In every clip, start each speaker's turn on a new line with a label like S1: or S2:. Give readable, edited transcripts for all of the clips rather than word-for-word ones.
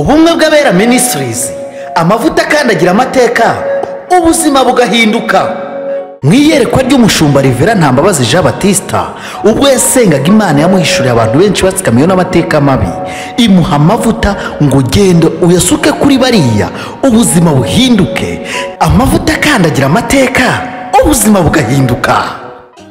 S1: Ubumwe bw'Abera Ministries, amavuta akandagira amateka, ubuzima bugahinduka. Mu iyerekwa ry'umushumba Rivera Ntambabazi Jean Baptista, ubwo yasengaga Imana yamuhishuriye abantu benshi batsikamiwe n'amateka mabi, imuha amavuta ngo genda uyasuke kuri bariya, ubuzima buhinduke. Amavuta akandagira amateka, ubuzima bugahinduka.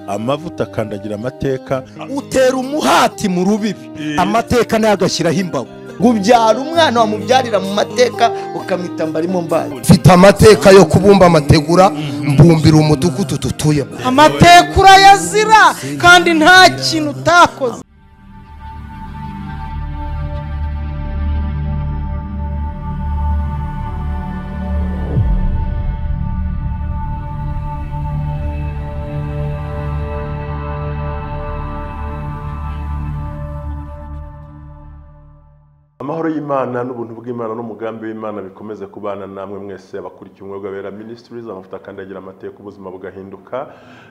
S2: Amavuta akandagira amateka,
S3: utera umuhati mu rubibi, amateka nayo agashyiraho imbago.
S4: Ubyara umwana wamubyarira mu mateka ukamwita mbarimo mbaye.
S3: Mfite amateka yo kubumba amategura, mbumbira umudugudu dutuyemo.
S5: Amateka urayazira kandi nta kintu utakoze.
S2: Amahoro y'Imana n'ubuntu bw'Imana n'umugambi w'Imana bikomeze kubana namwe mwese abakurikiye Ubumwe bw'Abera Ministries, amavuta akandagira amateka, ubuzima bugahinduka.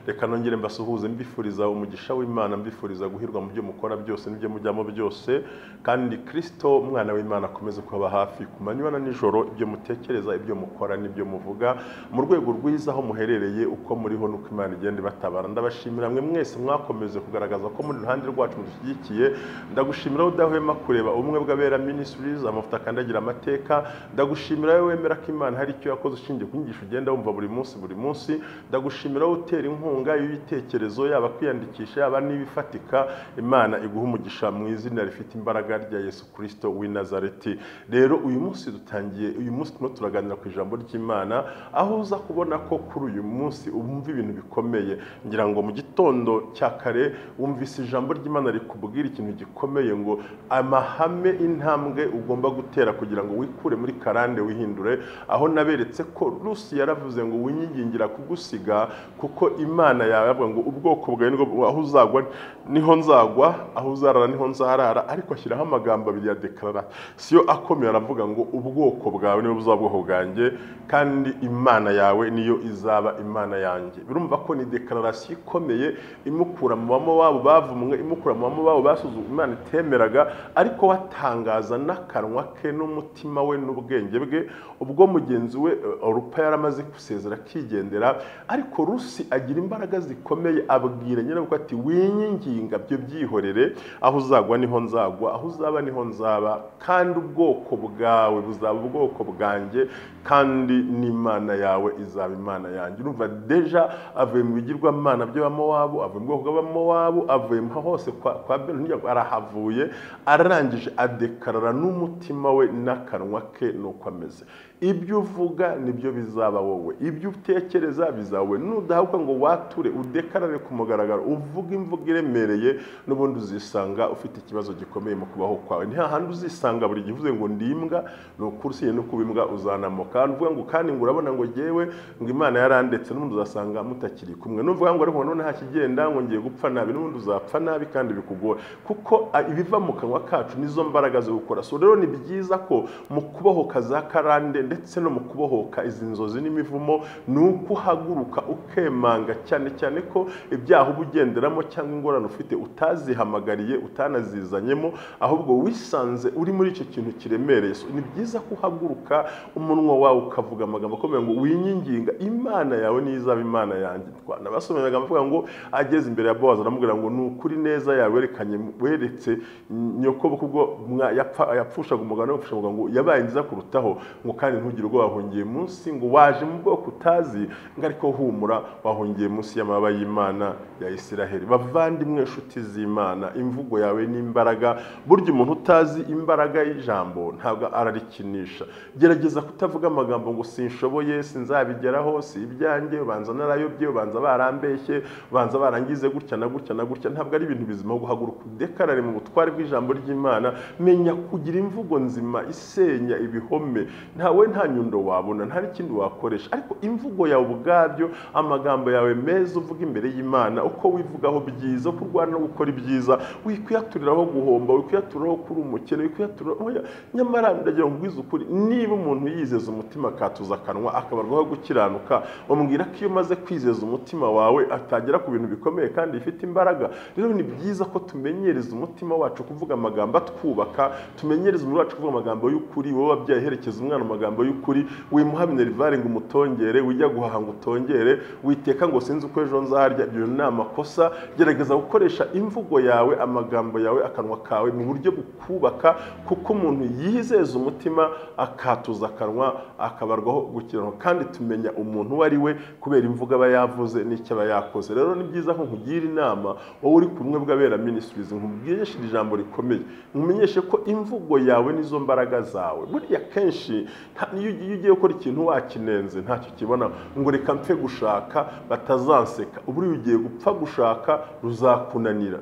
S2: Reka nongere mbasuhuze mbifuriza umugisha w'Imana, mbifuriza guhirwa mu byo mukora byose n'ibyo mujyamo byose, kandi Kristo umwana w'Imana akomeze kuba hafi ku manywa na nijoro, ibyo mutekereza, ibyo mukora n'ibyo muvuga, mu rwego rwiza aho muherereye, uko muriho n'uko Imana igenda ibatabara. Ndabashimira mwe mwese mwakomeze kugaragaza ko muri ruhande rwacu mudushyigikiye. Ndagushimira udahwema kureba Ubumwe bw'Abera Ministries, amavuta akandagira amateka. Ndagushimira wowe wemera ko Imana hari icyo yakoze ushingiye ku nyigisho ugenda wumva buri munsi buri munsi. Ndagushimira wowe utera inkunga y'ibitekerezo, yaba kwiyandikisha, yaba n'ibifatika. Imana iguha umugisha mu izina rifite imbaraga rya Yesu Kristo w'i Nazareti. Rero uyu munsi dutangiye, uyu munsi turimo turaganira ku ijambo ry'Imana, aho uza kubona ko kuri uyu munsi umva ibintu bikomeye. Ngira ngo mu gitondo cya kare wumvise ijambo ry'Imana rikubwira ikintu gikomeye, ngo amahame, intambwe ugomba gutera kugira ngo wikure muri karande wihindure. Aho naberetse ko Rusi yaravuze ngo winyigingira kugusiga, kuko Imana yawe yavuga ngo ubwoko bwawe nibwo, aho uzagwa niho nzagwa, aho uzarara niho nzarara. Ariko ashyiraho amagambo abiri ya declaration akomeye, aravuga ngo ubwoko bwawe nibo buzaba ubwoko bwanjye, kandi Imana yawe niyo izaba Imana yanjye. Birumva ko ni declaration ikomeye, imukura mu bamo bavumwe, imukura mu bamo babo basuzugura Imana itemeraga, ariko watangaza n'akanwa ke n'umutima we n'ubwenge bwe. Ubwo mugenzi we Orupa yaramaze gusezera akigendera, ariko Rusi agira imbaraga zikomeye, abwira nyirabukwe ati winyinginga byo byihorere, aho uzagwa niho nzagwa, aho uzaba niho nzaba, kandi ubwoko bwawe buzaba ubwoko bwanjye, kandi n'Imana yawe izaba Imana yanjye. Urumva deja avuye mu bigirwamana by'Abamowabu, avuye mu bwoko bw'Abamowabu, avuye mu hose kwa Beni, arahavuye, arangije adekarara n'umutima we n'akanwa ke nuko ameze. Ibyo uvuga nibyo bizaba wowe, ibyo utekereza bizawe. Nudahuka ngo wature, udekarare ku mugaragaro, uvuge imvugo iremereye, n'ubundi uzisanga ufite ikibazo gikomeye mu kubaho kwawe. Ni hahandi uzisanga buri gihe uvuze ngo ndi imbwa, ni ukuri usiye no kuba imbwa uzanamoka. Uvuga ngo kandi ngo urabona ngo jyewe ngo Imana yarandetse, n'ubundi uzasanga mutakiri kumwe. Nuvuga ngo ariko none nta kigenda, ngo ngiye gupfa nabi, n'ubundi uzapfa nabi kandi bikugora, kuko ibiva mu kanwa kacu nizo mbaraga zo gukora. So rero ni byiza ko mu kubohoka za karande ndetse no mu kubohoka izi nzozi n'imivumo, ni uko uhaguruka ukemanga, cyane cyane ko ibyaha uba ugenderamo cyangwa ingorane ufite utazihamagariye, utanazizanyemo, ahubwo wisanze uri muri icyo kintu kiremereye. Ni byiza ko uhaguruka umunwa wawe ukavuga amagambo akomeye ngo winyinginga, Imana yawe niyo izaba Imana yanjye. Nabasomye amagambo avuga ngo ageze imbere ya Bowazi aramubwira ngo ni ukuri neza yawe werekanye, weretse nyoko kubwo yapfushaga umugabo, yapfushaga ngo yabaye nziza kurutaho, ngo kandi ntugire ubwo wahungiye munsi, ngo waje mu bwoko utazi, ngo ariko humura wahungiye munsi y'amababa y'Imana ya Isiraheli. Bavandimwe, inshuti z'Imana, imvugo yawe n'imbaraga. Burya umuntu utazi imbaraga y'ijambo ntabwo ararikinisha. Gerageza kutavuga amagambo ngo sinshoboye, sinzabigeraho, si ibyanjye, ubanza narayobye, ubanza barambeshye, ubanza barangize gutya na gutya na gutya. Ntabwo ari ibintu bizima. Guhaguruka udekarare mu butware bw'ijambo ry'Imana. Menya kugira imvugo nzima isenya ibihome. Ntawe We nta nyundo wabona, nta n'ikindi wakoresha, ariko imvugo yawe ubwabyo, amagambo yawe meza uvuga imbere y'Imana, uko wivugaho byiza, uko urwana no gukora ibyiza, wikwiyaturiraho guhomba, wikwiyaturiraho kuri umukene, wikwiyaturiraho. Nyamara ndagira ngo nkubwize ukuri, niba umuntu yizeza umutima akatuza akanwa akabarwaho gukiranuka, bamubwira ko iyo umaze kwizeza umutima wawe atagera ku bintu bikomeye kandi bifite imbaraga. Rero ni byiza ko tumenyereza umutima wacu kuvuga amagambo atwubaka, tumenyereza umubiri wacu kuvuga amagambo y'ukuri. Wowe wabyaye herekeza umwana amagambo y'ukuri, wimuha minerivare ngo umutongere, wijya guhaha ngo utongere, witeka ngo sinzi uko ejo nzarya, ibyo ni amakosa. Gerageza gukoresha imvugo yawe, amagambo yawe, akanwa kawe mu buryo bukubaka, kuko umuntu yizeza umutima akatuza akanwa akabarwaho gukiranuka. Kandi tumenya umuntu uwo ari we kubera imvugo aba yavuze n'icyo aba yakoze. Rero ni byiza ko nkugira inama, wowe uri kumwe bw'Abera Ministries, nkubwireshe ijambo rikomeye, nkumenyeshe ko imvugo yawe nizo mbaraga zawe. Buriya kenshi iyo ugiye gukora ikintu wakinenze ntacyo kibona, ngo reka mpfe gushaka batazanseka, uburi ugiye gupfa gushaka ruzakunanira,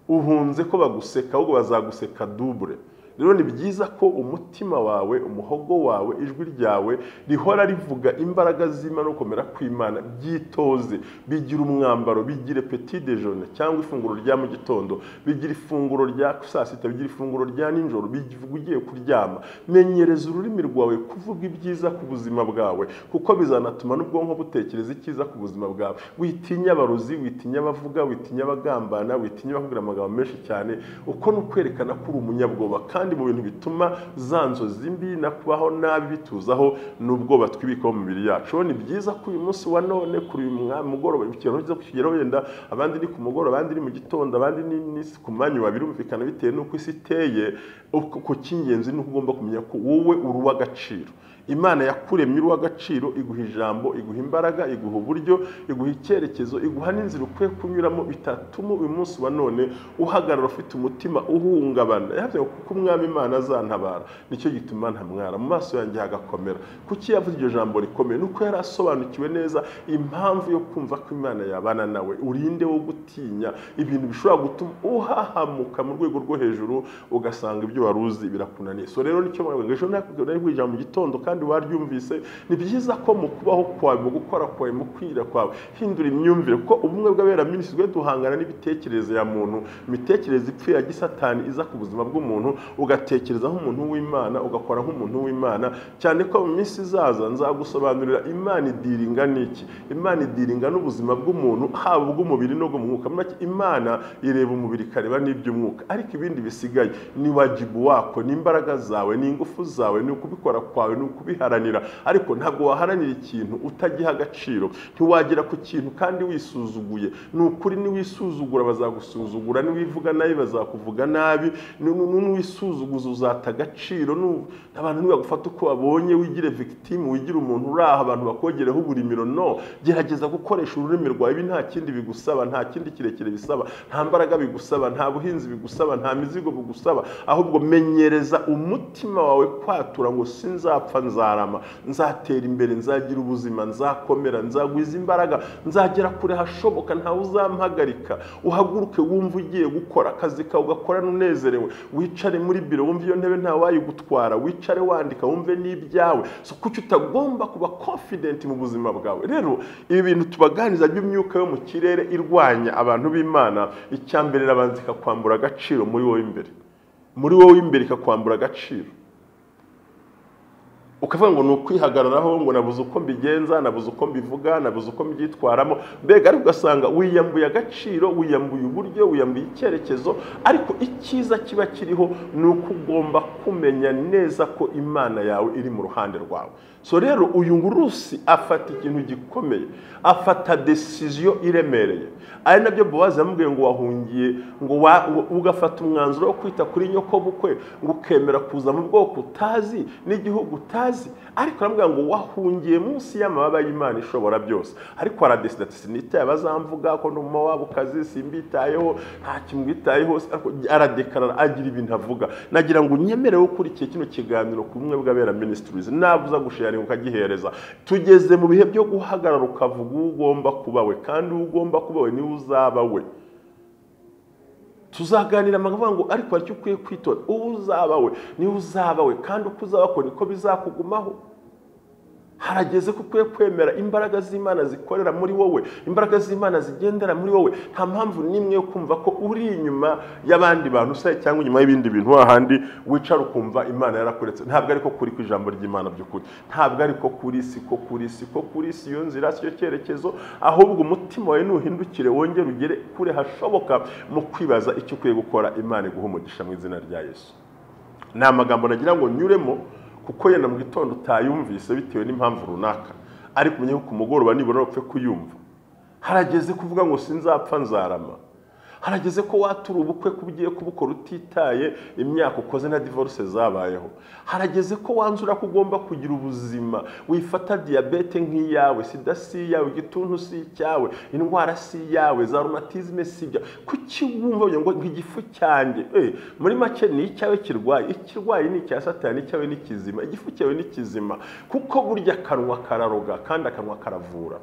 S2: uhunze ko baguseka, ahubwo bazaguseka double. Rero ni byiza ko umutima wawe, umuhogo wawe, ijwi ryawe rihora rivuga imbaraga z'Imana no gukomera kw'Imana. Byitoze, bigira umwambaro, bigire petit déjeuner cyangwa ifunguro rya mu gitondo, bigira ifunguro rya saa sita, bigira ifunguro rya nijoro, bivuga ugiye kuryama. Menyereza ururimi rwawe kuvuga ibyiza ku buzima bwawe, kuko bizanatuma n'ubwonko butekereza icyiza ku buzima bwawe. Witinya abarozi, witinya abavuga, witinya abagambana, witinya abakubwira amagambo menshi cyane. Uko ni ukwerekana ko uri umunyabwoba, kandi mu bintu bituma za nzozi mbi na kubaho nabi bituzaho n'ubwoba twibikaho mu mibiri yacu. Ni byiza ko uyu munsi wa none, kuri uyu mugoroba, ikintu cyiza kukigeraho, wenda abandi ni ku mugoroba, abandi ni mu gitondo, abandi ni ku manywa, birumvikana bitewe n'uko isi iteye. Ku cy'ingenzi ni uko ugomba kumenya ko wowe uri uw'agaciro. Imana yakuremye uri uw'agaciro, iguha ijambo, iguha imbaraga, iguha uburyo, iguha icyerekezo, iguha n'inzira ukwiye kunyuramo bitatuma uyu munsi wa none uhagarara ufite umutima uhungabana. Yavuze kuko umwami Imana azantabara, nicyo gituma ntamwara, mu maso yanjye hagakomera. Kuki yavuze iryo jambo rikomeye? Nuko yari asobanukiwe neza impamvu yo kumva ko Imana yabana nawe. Urinde wo gutinya ibintu bishobora gutuma uhahamuka mu rwego rwo hejuru, ugasanga ibyo wari uzi birakunaniye. So rero nicyo mwavuga ejo nakubwira mu gitondo kandi waryumvise. Ni byiza ko mu kubaho kwawe, mu gukora kwawe, mu kwira kwawe, hindura imyumvire, kuko ubumwe bw'Abera Ministries duhangana n'ibitekerezo ya muntu, imitekerereze ipfuye ya gisatani iza ku buzima bw'umuntu, ugatekereza nk'umuntu w'Imana, ugakora nk'umuntu w'Imana. Cyane ko mu minsi izaza nzagusobanurira Imana idiringa n'iki, Imana idiringa n'ubuzima bw'umuntu, haba ubw'umubiri no bw'umwuka. Imana ireba umubiri ikareba n'iby'umwuka, ariko ibindi bisigaye ni wajibu wako, ni imbaraga zawe, ni ingufu zawe, ni ukubikora kwawe, ni ukubiharanira. Ariko ntabwo waharanira ikintu utagiha agaciro, ntiwagera ku kintu kandi wisuzuguye. Ni ukuri niwisuzugura bazagusuzugura, niwivuga nabi bazakuvuga nabi, niwisuzuguza uzata agaciro, abantu ntibagufata uko babonye, wigire victime, wigire umuntu uraha abantu bakogereho uburimiro. No, gerageza gukoresha ururimi rwawe. Ibi nta kindi bigusaba, nta kindi kirekire bisaba, nta mbaraga bigusaba, nta buhinzi bigusaba, nta mizigo bigusaba, ahubwo menyereza umutima wawe kwatura ngo sinzapfa nzarama, nzatera imbere, nzagira ubuzima, nzakomera, nzagwiza imbaraga, nzagera kure hashoboka, ntawe uzampagarika. Uhaguruke wumva ugiye gukora akazi kawe, ugakora unezerewe, wicare muri biro wumva iyo ntebe nta wayigutwara, wicare wandika wumve n'ibyawe. So kuki utagomba kuba confident mu buzima bwawe? Rero ibi bintu tubaganiza by'imyuka yo mu kirere irwanya abantu b'Imana, icyambere irabanza ikakwambura agaciro muri wowe imbere, muri wowe imbere ikakwambura agaciro, ukavuga ngo ni ukwihagararaho, ngo nabuze uko mbigenza, nabuze uko mbivuga, nabuze uko mbyitwaramo. Mbega ariko ugasanga wiyambuye agaciro, wiyambuye uburyo, wiyambuye icyerekezo. Ariko icyiza kiba kiriho ni uko ugomba kumenya neza ko Imana yawe iri mu ruhande rwawe. So rero uyu ngurusi afata ikintu gikomeye, afata decision iremereye. Ari nabyo Bowazi yamubwiye ngo wahungiye, ngo ugafata umwanzuro wo kwita kuri nyoko bukwe, ngo ukemera kuza mu bwoko utazi n'igihugu utazi. Ariko aramubwira ngo wahungiye munsi y'amababa y'Imana ishobora byose. Ariko aradesida ati sinitaye abazamvuga ko ndi umuwabukazi, simbitayeho, nta kimwitayeho. Ariko aradekarara, agira ibintu avuga. Nagira ngo unyemerewe ukurikiye kino kiganiro ku bumwe bw'Abera Ministries, nabuza gushare ukagihereza. Tugeze mu bihe byo guhagarara ukavuga ugomba kuba we, kandi ugomba kuba we niwe uzaba we. Tuzaganira amagambo ngo ariko aricyo ukwiye kwitonda, uzaba we niwe uzaba we, kandi uko uzaba ko niko bizakugumaho. Harageze ko ukwiye kwemera imbaraga z'Imana zikorera muri wowe, imbaraga z'Imana zigendera muri wowe. Nta mpamvu n'imwe yo kumva ko uri inyuma y'abandi bantu se cyangwa inyuma y'ibindi bintu hahandi wicara ukumva Imana yarakuretse. Ntabwo ariko kuri ku ijambo ry'Imana by'ukuri, ntabwo ariko kuri, siko kuri, siko kuri, si yo nzira, si yo cyerekezo. Ahubwo umutima wawe nuhindukire wongere ugere kure hashoboka mu kwibaza icyo ukwiye gukora. Imana iguha umugisha mu izina rya Yesu. Ni amagambo nagira ngo nyuremo kuko yenda mu gitondo utayumvise bitewe n'impamvu runaka, ariko umenye ko ku mugoroba nibura upfe kuyumva. Harageze kuvuga ngo sinzapfa nzarama. Harageze ko watura ubukwe kugiye kubukora utitaye imyaka ukoze na divorce zabayeho. Harageze ko wanzura ko ugomba kugira ubuzima, wifata diabete nk'iyawe, sida si iyawe, igituntu si icyawe, indwara si iyawe, za rhumatisme si ibyawe. Kuki wumva ngo igifu cyanjye? Muri make ni icyawe kirwaye, ikirwaye ni icya Satani, icyawe ni kizima, igifu cyawe ni kizima. Kuko burya akanwa kararoga kandi akanwa karavura.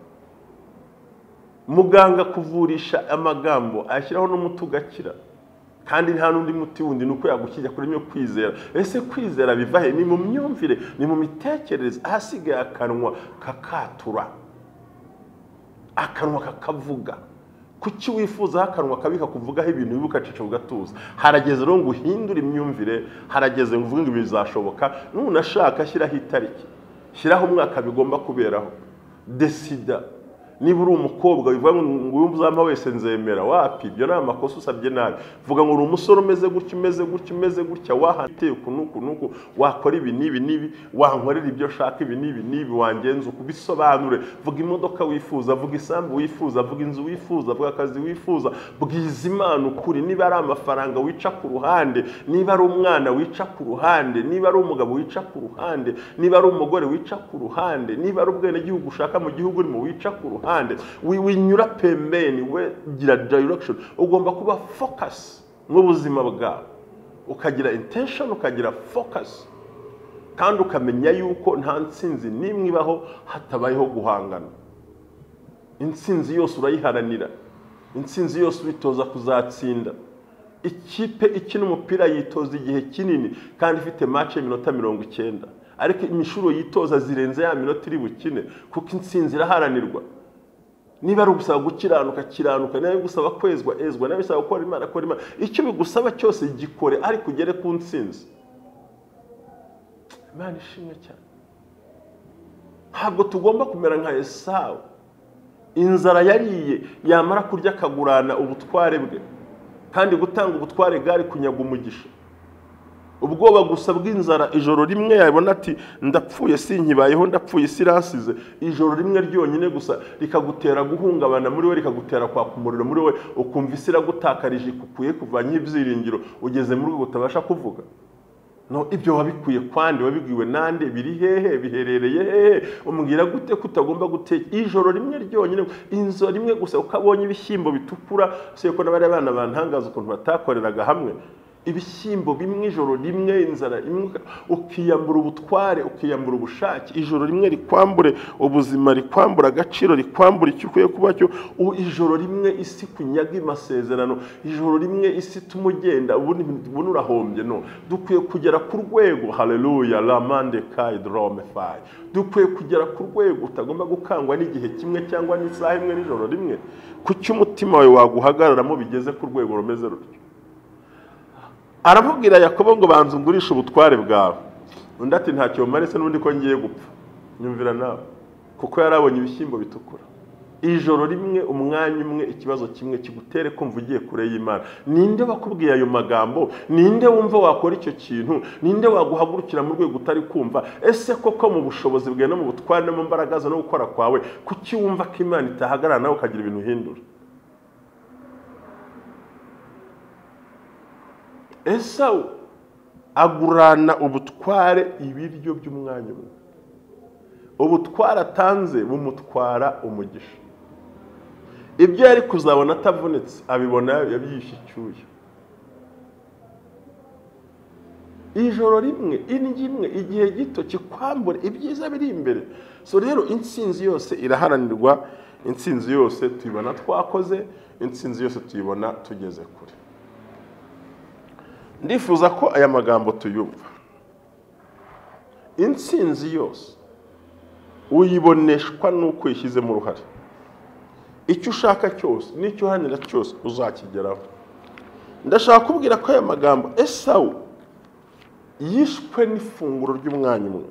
S2: Muganga kuvurisha amagambo ashyiraho n'umuti ugakira, kandi nta n'undi muti wundi nuko yagukijya kuri myo kwizera. Ese kwizera biva he? Ni mu myumvire, ni mu mitekerereze. Ahasigaye akanwa kakatura, akanwa kakavuga. Kuki wifuza akanwa kabika kuvugaho ibintu bibi ugacica ugatuza? Harageze rero ngo uhindure imyumvire, harageze ngo uvuge ngo bizashoboka. Nunashaka shyiraho itariki, shyiraho umwaka bigomba kuberaho, desida. Niba uri umukobwa bivuga ngo uzampa wese nzemera, wapi, ibyo ni amakosa, usabye nabi. Vuga ngo uri umusore umeze gutya, umeze gutya, umeze gutya, wahateye uku n'uku n'uku, wakora ibi n'ibi n'ibi, wankorera ibyo ushaka ibi n'ibi n'ibi, wangenza uku, bisobanure. Vuga imodoka wifuza, vuga isambu wifuza, vuga inzu wifuza, vuga akazi wifuza, bwiza Imana ukuri. Niba ari amafaranga wica ku ruhande, niba ari umwana wica ku ruhande, niba ari umugabo wica ku ruhande, niba ari umugore wica ku ruhande, niba ari ubwenegihugu ushaka mu gihugu urimo wica ku ruhande, winyura pembeni, we gira direction. Ugomba kuba focus mu buzima bwawe, ukagira intention, ukagira focus, kandi ukamenya yuko nta ntsinzi n'imwe ibaho hatabayeho guhangana. Intsinzi yose urayiharanira, intsinzi yose ubitoza kuzatsinda. Ikipe ikina umupira yitoza igihe kinini kandi ifite match y'iminota 90, ariko imishuro yitoza zirenze ya minota iri bukine, kuko intsinzi iraharanirwa. Niba ari ugusaba gukiranuka, kiranuka. Niba ari ugusaba kwezwa, ezwa. Niba bisaba gukora Imana, kora Imana. Icyo bigusaba cyose gikore, ariko ugere ku ntsinzi. Imana ishimwe cyane. Ntabwo tugomba kumera nka Esawu. Inzara yariye yamara kurya akagurana ubutware bwe, kandi gutanga ubutware bwari kunyaga umugisha. Ubwoba gusa bw'inzara, ijoro rimwe yabona ati ndapfuye sinkibayeho, ndapfuye siransize. Ijoro rimwe ryonyine gusa rikagutera guhungabana muri we, rikagutera kwaka umuriro muri we, ukumva isi iragutakarije, ikukuye kuvanye ibyiringiro, ugeze muri rwego utabasha kuvuga. No, ibyo wabikuye kwande, wabibwiwe nande, biri hehe, biherereye hehe, umbwira gute ko utagomba guteka? Ijoro rimwe ryonyine, inzo rimwe gusa ukabonye ibishyimbo bitukura. Seko n'abari abana bantangaza ukuntu batakoreraga hamwe. Ibishyimbo bimwe ijoro rimwe, inzara imwe, ukiyambura ubutware, ukiyambura ubushake. Ijoro rimwe rikwambure ubuzima, rikwambura agaciro, rikwambura icyo ukwiye kuba cyo. Ijoro rimwe isi kunyaga amasezerano, ijoro rimwe isi tumugenda ubundi urahombye. No, dukwiye kugera ku rwego, haleluya, lamande kai drome fai. Dukwiye kugera ku rwego utagomba gukangwa n'igihe kimwe cyangwa n'isaha imwe n'ijoro rimwe. Kuki umutima wawe waguhagararamo bigeze ku rwego rumeze rutyo? Aramubwira Yakobo ngo banza ungurishe ubutware bwawe. Undi ati ntacyo marese n'undi ko ngiye gupfa. Nyumvira nawe, kuko yarabonye ibishyimbo bitukura. Ijoro rimwe, umwanya umwe, ikibazo kimwe kigutere kumva ugiye kure y'Imana. Ninde wakubwiye ayo magambo? Ninde wumva wakora icyo kintu? Ninde waguhagurukira mu rwego utari kumva? Ese koko mu bushobozi bwawe no mu butware no mu mbaraga no gukora kwawe, kuki wumva ko Imana itahagarara nawe ukagira ibintu uhindura? Esawu agurana ubutware ibiryo by'umwanya umwe. Ubutware atanze bumutwara umugisha. Ibyo yari kuzabona atavunitse abibona yabyishe icyuya. Ijoro rimwe, indyo imwe, igihe gito kikwambure ibyiza biri imbere. So rero intsinzi yose iraharanirwa, intsinzi yose tuyibona twakoze, intsinzi yose tuyibona tugeze kure. Ndifuza ko aya magambo tuyumva. Intsinzi yose Uyiboneshwa nuko uyishyizemo uruhare. Icyo ushaka cyose n'icyo uharanira cyose uzakigeraho. Ndashaka kubwira ko aya magambo Esawu yishwe n'ifunguro ry'umwanya umwe.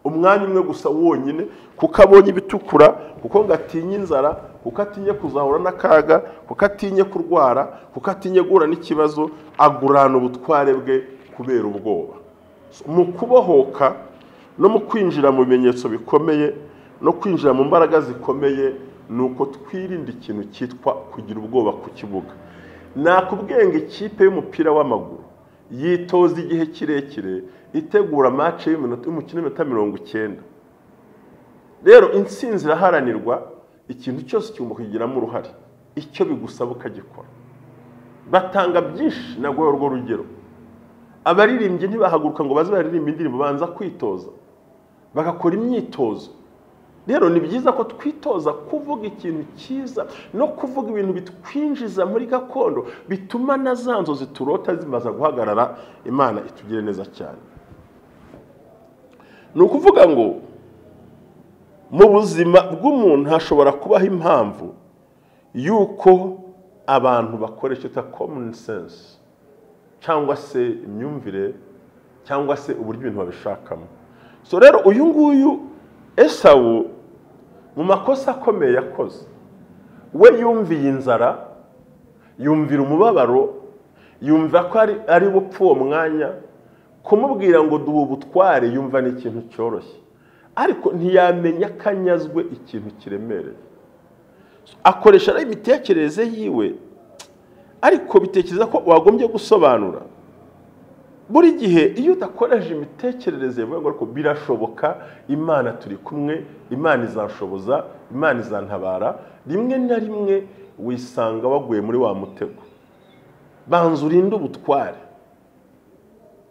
S2: Umwanya umwe gusa wonyine, kuko abonye ibitukura, kuko ngo atinye inzara, kuko atinye kuzahura n'akaga, kuko atinye kurwara, kuko atinye guhura n'ikibazo, agurana ubutware bwe kubera ubwoba. Mu kubohoka no mu kwinjira mu bimenyetso bikomeye no kwinjira mu mbaraga zikomeye, ni uko twirinda ikintu cyitwa kugira ubwoba ku kibuga. Nakubwiye ngo ikipe y'umupira w'amaguru yitoza igihe kirekire itegura match y'umukino w'iminota 90. Rero intsinzi iraharanirwa, ikintu cyose kigomba kugiramo uruhare, icyo bigusaba ukagikora. Batanga byinshi, naguha urwo rugero. Abaririmbyi ntibahaguruka ngo baze baririmbe indirimbo, banza kwitoza, bagakora imyitozo. Rero ni byiza ko twitoza kuvuga ikintu cyiza no kuvuga ibintu bitwinjiza muri gakondo, bituma na za nzozi turota zimaze guhagarara. Imana itugire neza cyane. Ni ukuvuga ngo mu buzima bw'umuntu hashobora kubaho impamvu yuko abantu bakoresha ita common sense, cyangwa se imyumvire, cyangwa se uburyo ibintu babishakamo. So rero uyu nguyu Esawu mu makosa akomeye yakoze, we yumviye inzara, yumvira umubabaro, yumva ko ari bupfu uwo mwanya. Kumubwira ngo duha ubutware yumva ni ikintu cyoroshye, ariko ntiyamenya ko anyazwe ikintu kiremereye. Akoresha imitekerereze yiwe, ariko bitekereza ko wagombye gusobanura. Buri gihe iyo udakoresha imitekerereze yavuga ngo birashoboka, Imana turi kumwe, Imana izanshoboza, Imana izantabara, rimwe na rimwe wisanga waguye muri wa mutego. Banza urinde ubutware.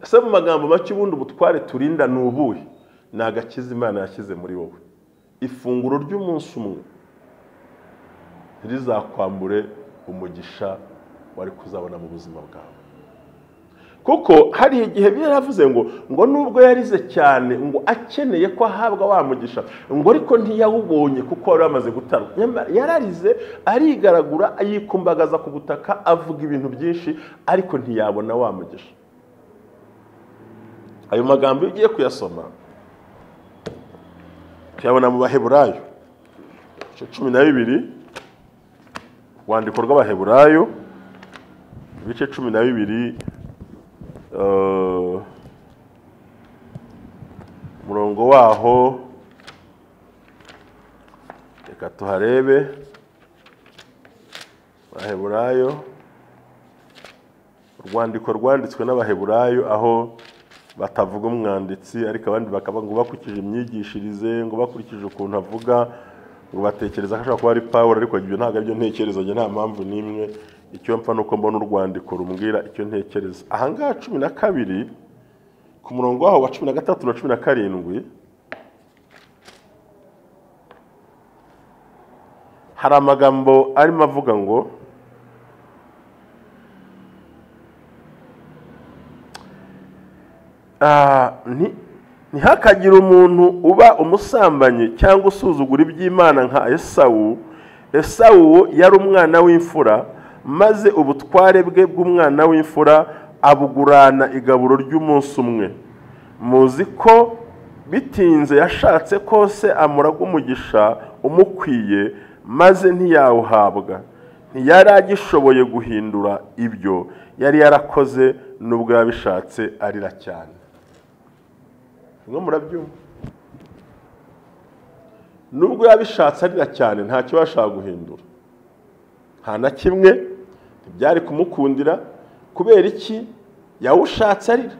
S2: Ese mu magambo make ubundi ubutware turinda ni ubuhe? Ni agakiza Imana yashyize muri wowe. Ifunguro ry'umunsi umwe ntirizakwambure umugisha wari kuzabona mu buzima bwawe. Kuko hari igihe yaravuze ngo nubwo yarize cyane ngo akeneye ko ahabwa wa mugisha, ngo ariko ntiyawubonye kuko wari wamaze gutarwa. Yararize arigaragura, yikumbagaza ku butaka, avuga ibintu byinshi, ariko ntiyabona wa mugisha. Ayo magambo iyo ugiye kuyasoma tuyabona mu Baheburayo 12, urwandiko rw'Abaheburayo ibice 12, umurongo waho reka tuharebe. Abaheburayo, urwandiko rwanditswe n'Abaheburayo, aho batavuga umwanditsi, ariko abandi bakaba ngo bakurikije imyigishirize, ngo bakurikije ukuntu avuga, ngo batekereza ko ashobora kuba ari Pawulo, ariko ibyo ntabwo aribyo ntekereza, nta mpamvu n'imwe. Icyo mpfa nuko mbona urwandiko rumbwira icyo ntekereza. Aha ngaha 12 ku murongo waho wa 13 na 17 hari amagambo arimo avuga ngo ntihakagire umuntu uba umusambanyi cyangwa usuzugura iby'Imana nka Esawu. Esawu yari umwana w'imfura, maze ubutware bwe bw'umwana w'imfura abugurana igaburo ry'umunsi umwe. Muzi ko bitinze yashatse kose amuraga umugisha umukwiye, maze ntiyawuhabwa. Ntiyari agishoboye guhindura ibyo yari yarakoze, nubwo yabishatse arira cyane. Mwe murabyumva, nubwo yabishatse arira cyane ntacyo bashaka guhindura, nta na kimwe byari kumukundira. Kubera iki? Yawushatse arira,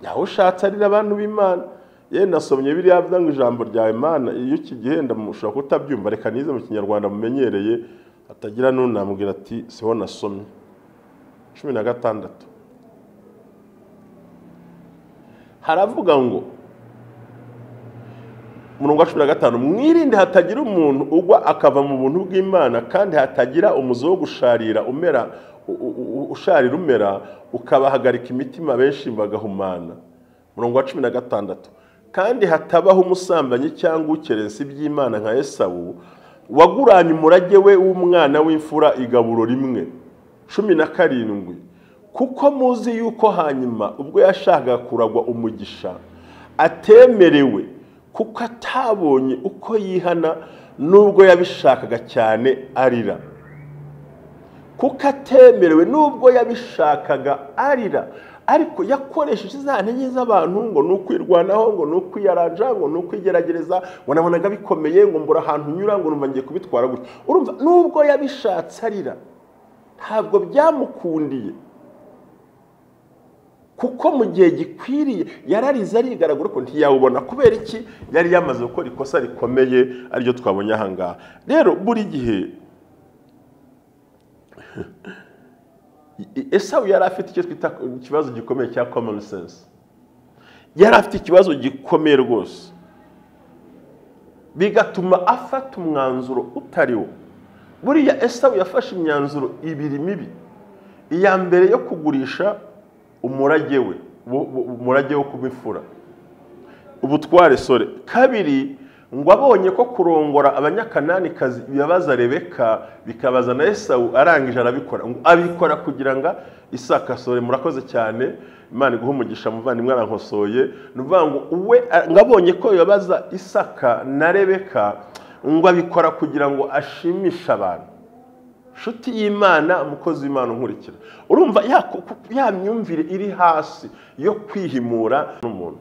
S2: yawushatse arira. Abantu b'Imana, ye nasomye biriya avuga ngo ijambo rya Imana iyo kigihenda mushobora kutabyumva, reka nize mu Kinyarwanda mumenyereye, atagira n'unambwira ati siho nasomye. 16 haravuga ngo umurongo wa 15, mwirinde hatagira umuntu ugwa akava mu buntu bw'Imana, kandi hatagira umuzi wo gusharira umera usharira umera ukabahagarika imitima benshi bagahumana. Murongo wa 16, kandi hatabaho umusambanyi cyangwa ukerensa iby'Imana nka Esawu waguranye umurage we w'umwana w'imfura igaburo rimwe. 17, kuko muzi yuko hanyuma ubwo yashakaga kuragwa umugisha atemerewe, kuko atabonye uko yihana nubwo yabishakaga cyane arira. Kuko atemerewe nubwo yabishakaga arira, ariko yakoresheje za ntege z'abantu ngo ni ukwirwanaho, ngo ni ukwiyaranja, ngo ni ukwigerageza, ngo nabonaga bikomeye, ngo mbura ahantu nyura, ngo numva ngiye kubitwara gutya. Urumva nubwo yabishatse arira ntabwo byamukundiye, kuko mu gihe gikwiriye yararize arigaragura ko ntiyawubona. Kubera iki? Yari yamaze gukora ikosa rikomeye ariryo twabonye aha ngaha. Rero buri gihe Esawu yari afite icyo twita ikibazo gikomeye cya common sense. Yari afite ikibazo gikomeye rwose, bigatuma afata umwanzuro utariwo. Buriya Esawu yafashe imyanzuro ibiri mibi. Iya mbere yo kugurisha umurage we, umurage wo kubifura, ubutware sore. Kabiri, ngo abonye ko kurongora abanyakananikazi bibabaza Rebeka bikabaza na Esawu, arangije arabikora. Ngo abikora kugira ngo Isaka sore, murakoze cyane, Imana iguhe umugisha muvandimwe arankosoye. Ni ukuvuga ngo we ngo abonye ko bibabaza Isaka na Rebeka, ngo abikora kugira ngo ashimishe abantu. Nshuti y'Imana, umukozi w'Imana unkurikira, urumva ya myumvire iri hasi yo kwihimura n'umuntu.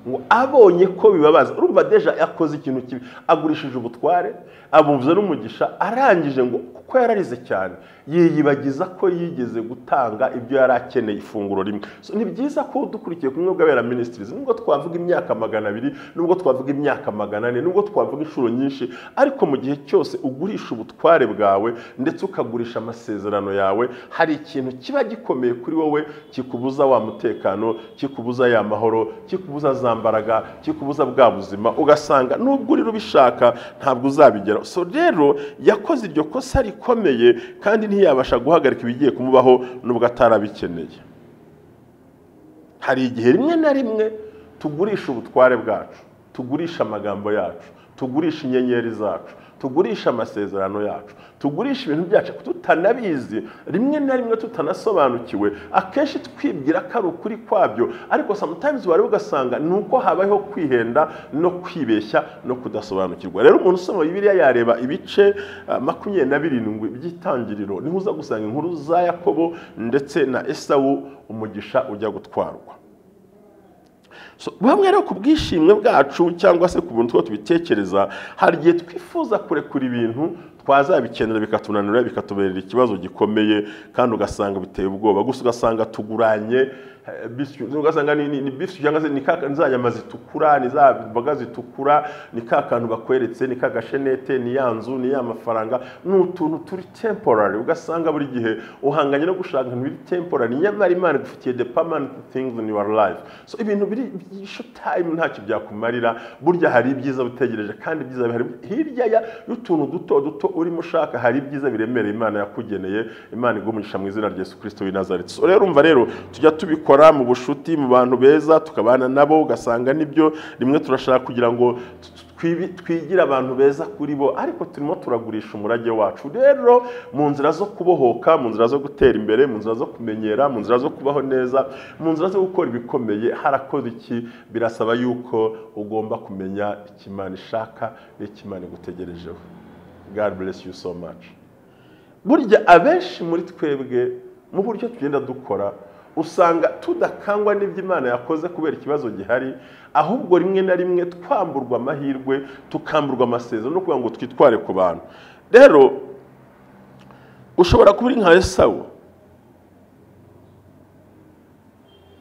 S2: Ngo abonye ko bibabaza, urumva deja yakoze ikintu kibi, agurishije ubutware, abumvise n'umugisha, arangije ngo kuko yararize cyane yiyibagiza ko yigeze gutanga ibyo yari akeneye ifunguro rimwe. So, ni byiza ko dukurikiye kumwe bw'Abera Ministries, nubwo twavuga imyaka 200, nubwo twavuga imyaka 400, nubwo twavuga inshuro nyinshi, ariko mu gihe cyose ugurisha ubutware bwawe ndetse ukagurisha amasezerano yawe, hari ikintu kiba gikomeye kuri wowe kikubuza wa mutekano, kikubuza ya mahoro, kikubuza za mbaraga, kikubuza bwa buzima, ugasanga nubwo uri rubishaka ntabwo uzabigera. So rero yakoze iryo kosa rikomeye kandi ntiyabasha guhagarika ibigiye kumubaho nubwo atarabikeneye. Hari igihe rimwe na rimwe tugurisha ubutware bwacu, tugurisha amagambo yacu, tugurisha inyenyeri zacu, tugurisha amasezerano yacu, tugurisha ibintu byacu tutanabizi, rimwe na rimwe tutanasobanukiwe, akenshi twibwira ko ari ukuri kwabyo, ariko sometimes wari ugasanga nuko habayeho kwihenda no kwibeshya no kudasobanukirwa. Rero umuntu usoma Bibiliya yareba ibice 27 by'itangiriro, niho uza gusanga inkuru za Yakobo ndetse na Esawu, umugisha ujya gutwarwa. So, bamwe rero ku bwishimwe bwacu cyangwa se ku buntu two tubitekereza, hari igihe twifuza kurekura ibintu twazabikenera bikatunanira, bikatuberera ikibazo gikomeye, kandi ugasanga biteye ubwoba. Gusa ugasanga tuguranye ugasanga ni biswi cyangwa se ni ka nzanyama zitukura, ni za mboga zitukura, ni ka kantu bakweretse, ni ka gashenete, ni ya nzu, ni ya mafaranga, ni utuntu turi temporary. Ugasanga buri gihe uhanganye no gushaka ibintu biri temporary, nyamara Imana igufitiye the permanent things in your life. So ibintu biri short time ntacyo byakumarira. Burya hari ibyiza utegereje, kandi ibyiza bihari hirya y'utuntu duto duto urimo ushaka, hari ibyiza biremereye Imana yakugeneye. Imana iguhe umugisha mu izina rya Yesu Kristo w'i Nazareti. So rero umva rero tujya tubikora mu bushuti, mu bantu beza, tukabana nabo, ugasanga nibyo rimwe turashaka kugira ngo twigire abantu beza kuri bo, ariko turimo turagurisha umurage wacu. Rero mu nzira zo kubohoka, mu nzira zo gutera imbere, mu nzira zo kumenyera, mu nzira zo kubaho neza, mu nzira zo gukora ibikomeye, harakoze iki? Birasaba yuko ugomba kumenya icyo Imana ishaka n'icyo Imana igutegerejeho. God bless you so much. Burya abenshi muri twebwe mu buryo tugenda dukora, usanga tudakangwa n'ibyo Imana yakoze kubera ikibazo gihari, ahubwo rimwe na rimwe twamburwa amahirwe, tukamburwa amasezerano no kugira ngo twitware ku bantu. Rero ushobora kuba uri nka Esawu,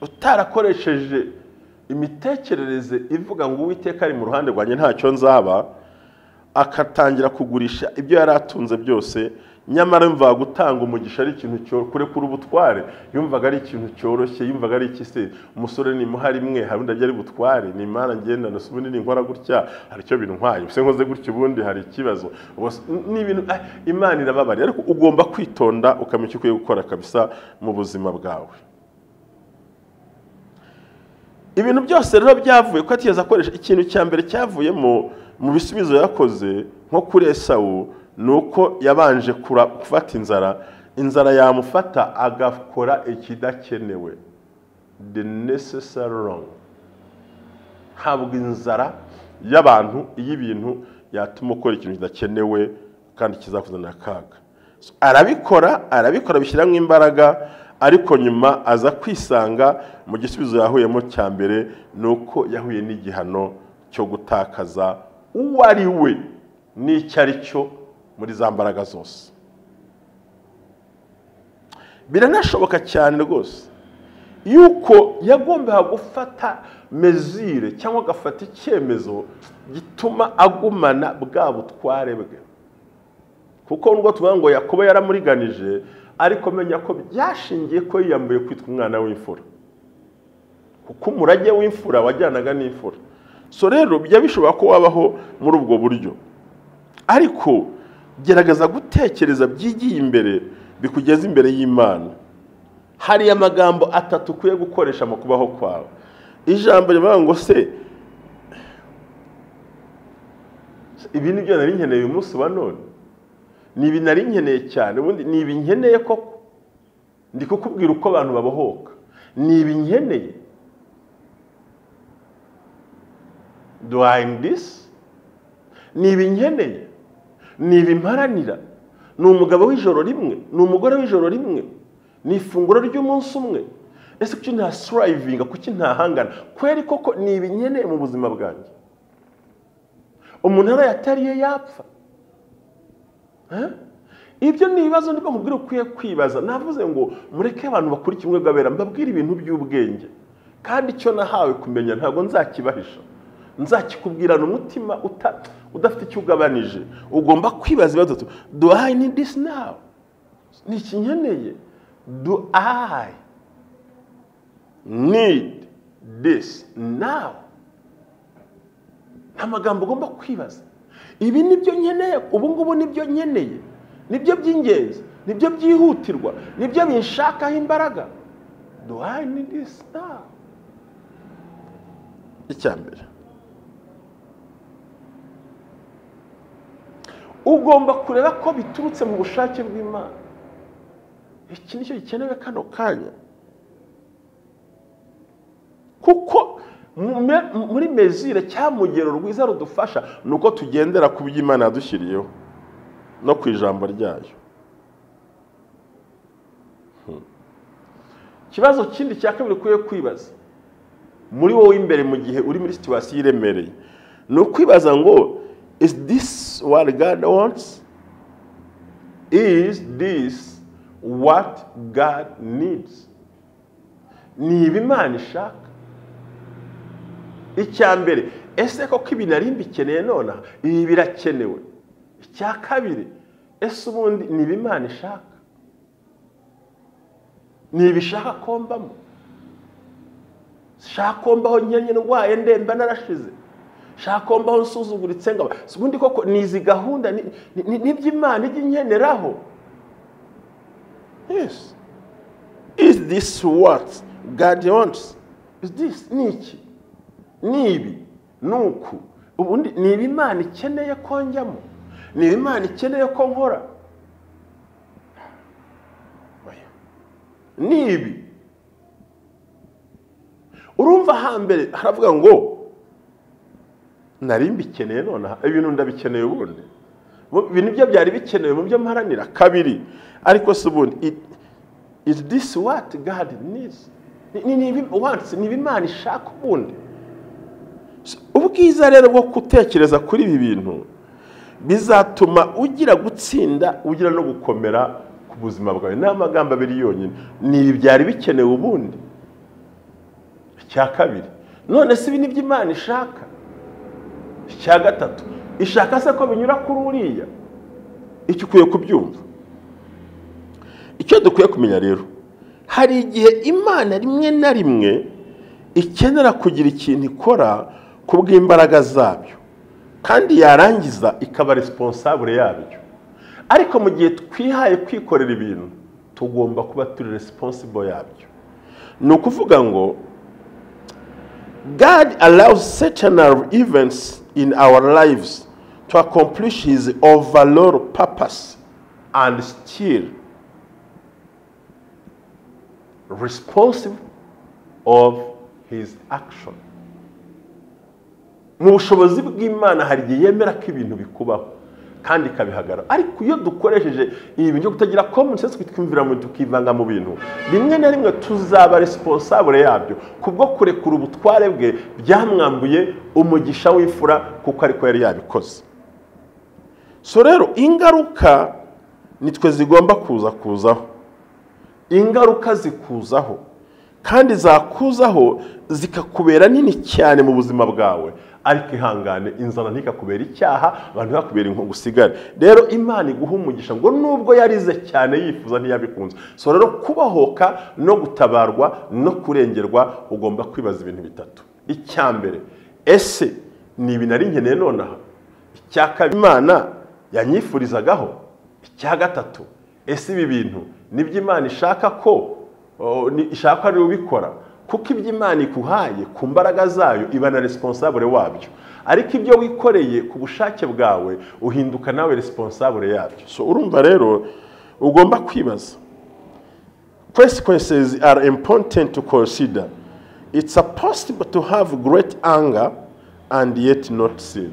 S2: utarakoresheje imitekerereze ivuga ngo Uwiteka ari mu ruhande rwanjye ntacyo nzaba, akatangira kugurisha ibyo yari atunze byose. Nyamara yumvaga gutanga umugisha ari ikintu cyo kurekura ubutware, yumvaga ari ikintu cyoroshye, yumvaga ari iki se umusore ni muhari imwe hari undi ari butware, ni Imana ngenda na ubundi ni nkora gutya hari icyo bintwaye, se nkoze gutya ubundi hari ikibazo. Ni ibintu Imana irababarira, ariko ugomba kwitonda ukamenya icyo ukwiye gukora kabisa mu buzima bwawe. Ibintu byose rero byavuye ko atigeze akoresha ikintu cya mbere cyavuyemo mu bisubizo yakoze nko kuri Esawu, ni uko yabanje gufata inzara, inzara yamufata agakora ikidakenewe, the necessary wrong. Ntabwo inzara y'abantu y'ibintu yatuma ukora ikintu kidakenewe kandi kizakuzanira akaga. Arabikora bishyiramo imbaraga, ariko nyuma aza kwisanga mu gisubizo yahuyemo cya mbere, ni uko yahuye n'igihano cyo gutakaza uwo ari we n'icyo ari cyo muri za mbaraga zose. Biranashoboka cyane rwose yuko yagombaga gufata mezire cyangwa agafata icyemezo gituma agumana bwa butware bwe, kuko nubwo tuvuga ngo Yakobo yaramuriganije, ariko menya ko byashingiye ko yiyambuye kwitwa umwana w'imfura, kuko umurage w'imfura wajyanaga n'imfura. So rero bijya bishobora ko wabaho muri ubwo buryo, ariko gerageza gutekereza byigiye imbere bikugeza imbere y'Imana. Hari amagambo atatu ukwiye gukoresha mu kubaho kwawe. Ijambo rivuga ngo se ibi ni byo nari nkeneye uyu munsi wa none, ni ibi nari nkeneye cyane, ubundi ni ibi nkeneye koko, ndi kukubwira uko abantu babohoka, ni ibi nkeneye. Do I need this? Ni ibi nkeneye, ni ibi mparanira. Ni umugabo w'ijoro rimwe, ni umugore w'ijoro rimwe, ni ifunguro ry'umunsi umwe. Ese kuki nta striving, kuki ntahangana kweri koko? Ni ibi nkeneye mu buzima bwanjye. Umuntu arayatariye yapfa. Ibyo ni ibibazo ndimo nkubwira ukwiye kwibaza. Navuze ngo mureke abantu bakuri kimwe bwabera, mbabwire ibintu by'ubwenge, kandi icyo nahawe kumenya ntabwo nzakibahisha, nzakikubwirana umutima udafite icyo ugabanije. Ugomba kwibaza ibibazo. Do I need this now? Ni iki nkeneye? Do I need this now? Nta magambo ugomba kwibaza. Ibi nibyo nkeneye ubu ngubu, nibyo nkeneye, nibyo by'ingenzi, nibyo byihutirwa, nibyo binshakaho imbaraga. Do I need this now? Icya mbere, ugomba kureba ko biturutse mu bushake bw'Imana. Iki nicyo gikenewe kano kanya, kuko muri mezire cyamugero rwiza rudufasha ni uko tugendera ku byo Imana yadushyiriyeho no ku ijambo ryayo. Ikibazo kindi cya kabiri ukwiye kwibaza muri wowe imbere mu gihe uri muri situation iremereye, ni ukwibaza ngo is this what God wants? Is this what God needs? Ni ibi Imana ishaka? Icya mbere, ese koko ibi nari mbikeneye nonaha? Ibi birakenewe. Icya kabiri, ese ubundi ni ibi Imana ishaka? Ni ibishaka ko mbamo? Shaka ko mbaho nkenye ndwaye ndemba narashize? Shaka ko mbaho nsuzuguritse ngaba? Ubundi koko ni izi gahunda nibyo Imana ijya inkeneraho? Yes. Is this what God wants? Is this ni iki? Ni ibi, ni uku. Ubundi ni ibi Imana ikeneye ko njyamo, ni ibi Imana ikeneye ko nkora, ni ibi. Urumva hambere haravuga ngo nari mbikeneye nonaha, ibintu ndabikeneye ubundi, ibintu byo byari bikenewe mu byo mparanira. Kabiri, ariko se ubundi is this what God needs? Ni ibi wants, ni ibi Imana ishaka ubundi. Ubwiza rero bwo gutekereza kuri ibi bintu bizatuma ugira gutsinda, ugira no gukomera ku buzima bwawe. Ni amagambo abiri yonyine, ni ibi byari bikenewe ubundi. Icya kabiri, none se ibi nibyo Imana ishaka? Icya gatatu, ishaka se ko binyura kuri uriya? Icyo ukwiye kubyumva. Icyo dukwiye kumenya rero, hari igihe Imana rimwe na rimwe ikenera kugira ikintu ikora kubw'imbaraga zabyo, kandi yarangiza ikaba responsable yabyo. Ariko mu gihe twihaye kwikorera ibintu, tugomba kuba turi responsible yabyo. Ni ukuvuga ngo God allows certain events in our lives to accomplish his overall purpose and still responsive of his action. Mu bushobozi bw'Imana hari igihe yemera ko ibintu bikubaho kandi ikabihagara, ariko iyo dukoresheje ibi byo kutagira common sense twimvira mu tukivanga mu bintu, rimwe na rimwe tuzaba responsable yabyo kubwo kurekura ubutware bwe byamwambuye umugisha w'imfura kuko ariko yari yabikoze. So rero ingaruka nitwe zigomba kuzaho, ingaruka zikuzaho kandi zakuzaho zikakubera nini cyane mu buzima bwawe, ariko ihangane inzara ntikakubera icyaha, abantu bakubera inkungu usigare. Rero Imana iguha umugisha ngo nubwo yarize cyane yifuza ntiyabikunze. So rero kubahoka no gutabarwa no kurengerwa ugomba kwibaza ibintu bitatu. Icya mbere, ese ni ibi nari nkeneye nonaha? Icya kabiri, Imana yanyifurizagaho? Icya gatatu, ese ibi bintu nibyo Imana ishaka ko ishaka ari ubikora? Kuko ibyo Imana ikuhaye ku mbaraga zayo iba na responsable wabyo, ariko ibyo wikoreye ku bushake bwawe uhinduka nawe responsable yabyo. So urumva rero ugomba kwibaza. Consequences are important to consider. It's possible to have great anger and yet not sin.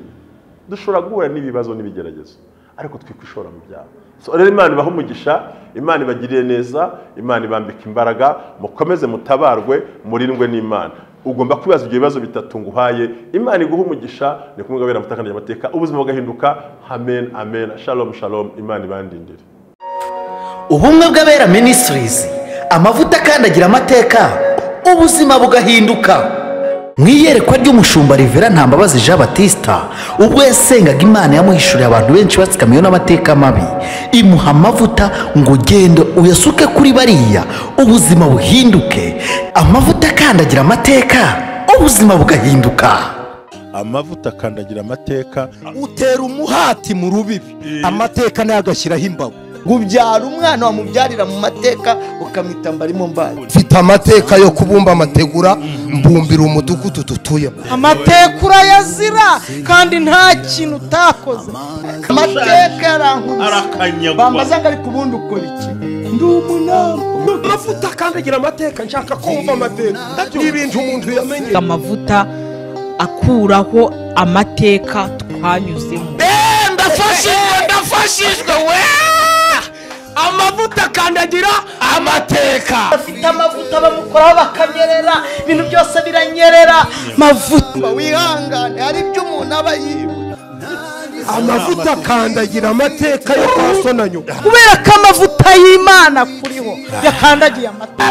S2: Dushobora guhura n'ibibazo n'ibigeragezo, ariko twikwishora mu byaha. So rero Imana ibaha umugisha, Imana ibagiriye neza, Imana ibambika imbaraga, mukomeze mutabarwe, murindwe n'Imana. Ugomba kwibaza ibyo bibazo bitatu nguhaye. Imana iguha umugisha, ni kumwe gabera mutakandanya amateka, ubuzima bugahinduka. Amen, amen. Shalom, shalom. Imana ibandindire.
S1: Ubumwe bw'Abera Ministries, amavuta akandagira amateka, ubuzima bugahinduka. Mu iyerekwa ry'umushumba Rivera Ntambabazi Jean Baptista, ubwo yasengaga Imana yamuhishuriye abantu benshi batsikamiwe n'amateka mabi, imuha amavuta ngo genda uyasuke kuri bariya ubuzima buhinduke. Amavuta akandagira amateka, ubuzima bugahinduka.
S2: Amavuta akandagira amateka,
S3: utera umuhati mu rubibi, amateka nayo agashyiraho imbago.
S4: Ubyara umwana wamubyarira mu mateka ukamwita mbarimo mbaye.
S3: Mfite amateka yo kubumba amategura, mbumbira umudugudu dutuyemo.
S5: Amateka urayazira kandi nta kintu utakoze.
S4: Amateka yarankubise, bambaza ngo ariko ubundi ukora iki? Ndi umunama.
S3: Amavuta akandagira amateka, nshaka kumva amateka ni ibintu umuntu yamenye.
S5: Amavuta akuraho amateka twanyuzemo.
S3: Ndafashijwe, ndafashijwe we. Amavuta akandagira amateka.
S5: Afite amavuta bamukoraho bakanyerera, ibintu byose biranyerera. Mavuta
S4: wihangane, hari ibyo umuntu aba yibuka.
S3: Amavuta akandagira amateka yo kwa so na nyoko.
S5: Kubera ko amavuta y'Imana kuriho yakandagiye amateka.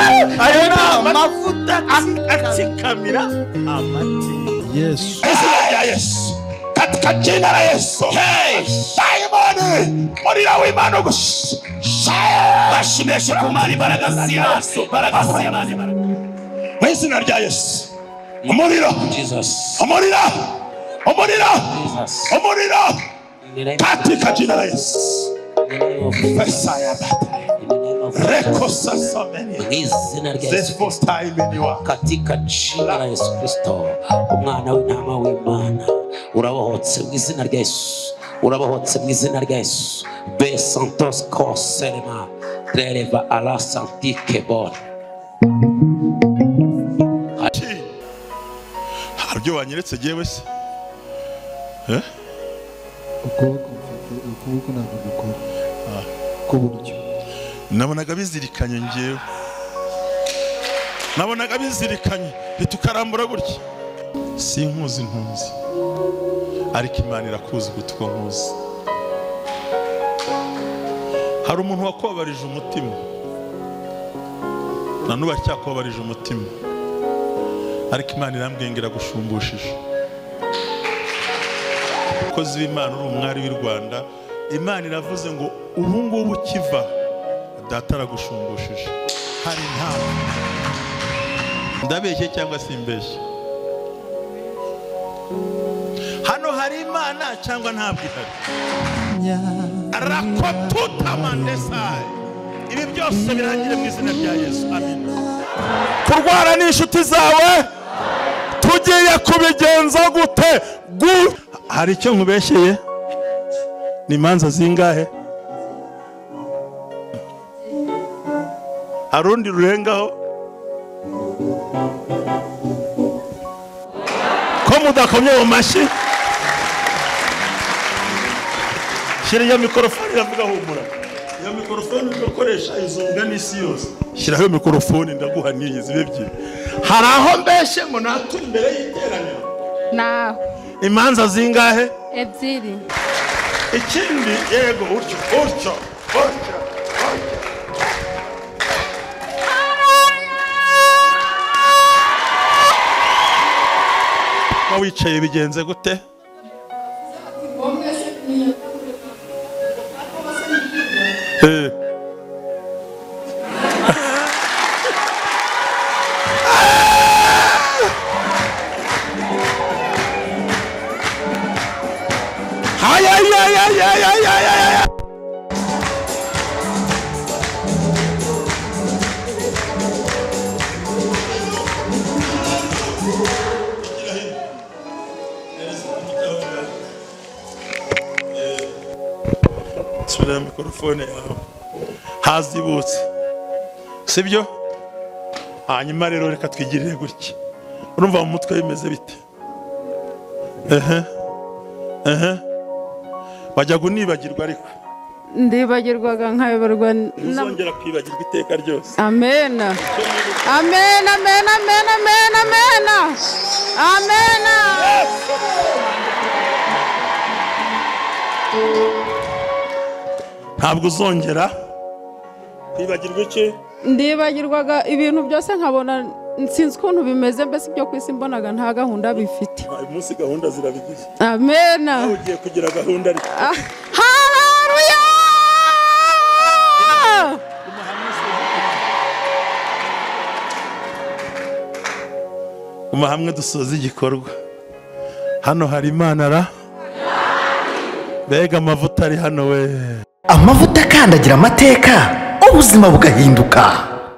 S2: Ayo ni amavuta atsikamira amateka.
S3: Yesu.
S6: Izina rya Yesu. Katika jina la Yesu. Hey, Simoni, murira w'Imana gusa. Bashimeshe kumara imbaraga z'Imana, imbaraga z'Imana. Mu izina rya Yesu. Umuriro. Umuriro. Umuriro. Umuriro. Katika jina la Yesu. Pesaya bata.
S7: Katika jina la Yesu Kristo, umwana w'intama w'Imana, urabohotse mu izina rya Yesu, urabohotse mu izina rya Yesu. Be santos koselema treleva ala santike bon.
S2: Haribyo wanyeretse jewe se?
S8: Ukuboko mfite ukuboko ntabwo gukora k'uburyo.
S2: Nabonaga bizirikanye ngewe, nabonaga bizirikanye ntitukarambura gutya. Sinkuzi ntunzi, ariko Imana irakuzi gutuko nkuzi. Hari umuntu wakubabarije umutima, na n'ubu aracyakubabarije umutima, ariko Imana irambwiye ngo iragushumbushisha. Umukozi w'Imana uri umwari w'i Rwanda, Imana iravuze ngo ubu ngubu ukiva data aragushumbushisha. Hari impamvu. Ndabeshye cyangwa simbeshye? Hano hari Imana cyangwa ntabwo ihari? Rakotutamandesai. Ibi byose birangire mu izina rya Yesu. Amen. Kurwara ni inshuti zawe, Tugiye kubigenza gute? Hari icyo nkubeshyeye? Ni imanza zingahe? Hari urundi rurengaho? Ko mudakomye mu mashyi? Shyira iyo mikorofone iravuga humura. Iyo mikorofone ukoresha izumvwa n'isi yose. Shyiraho iyo mikorofone ndaguha n'iyi zibe ebyiri. Hari aho mbeshye ngo nature imbere y'iteraniro?
S9: Naho.
S2: Imanza zingahe?
S9: Ebyiri.
S2: Ikindi yego utyo utyo utyo. Wicaye bigenze gute? Subira mikorofone yawe hazibutse, sibyo? Hanyuma rero reka twigirire gutya. Urumva mu mutwe bimeze bite? Wajya kunibagirwa ariko
S9: ndibagirwaga nkayoberwa.
S2: Uzongera kwibagirwa iteka ryose.
S9: Amen. Amen, amen, amen, amen, amen. Amen.
S2: Ntabwo uzongera kwibagirwa iki?
S9: Ndibagirwaga ibintu byose nkabona sinzi ukuntu bimeze, mbese ibyo kwisi mbonaga nta gahunda bifite.
S2: Uyu munsi gahunda zirabigize.
S9: Amen.
S2: Nawe ugiye kugira gahunda ariko.
S9: Haleluya!
S2: Guma hamwe dusoze igikorwa. Hano hari Imana ra. Mbega amavuta ari hano we.
S1: Amavuta akandagira amateka, ubuzima bugahinduka.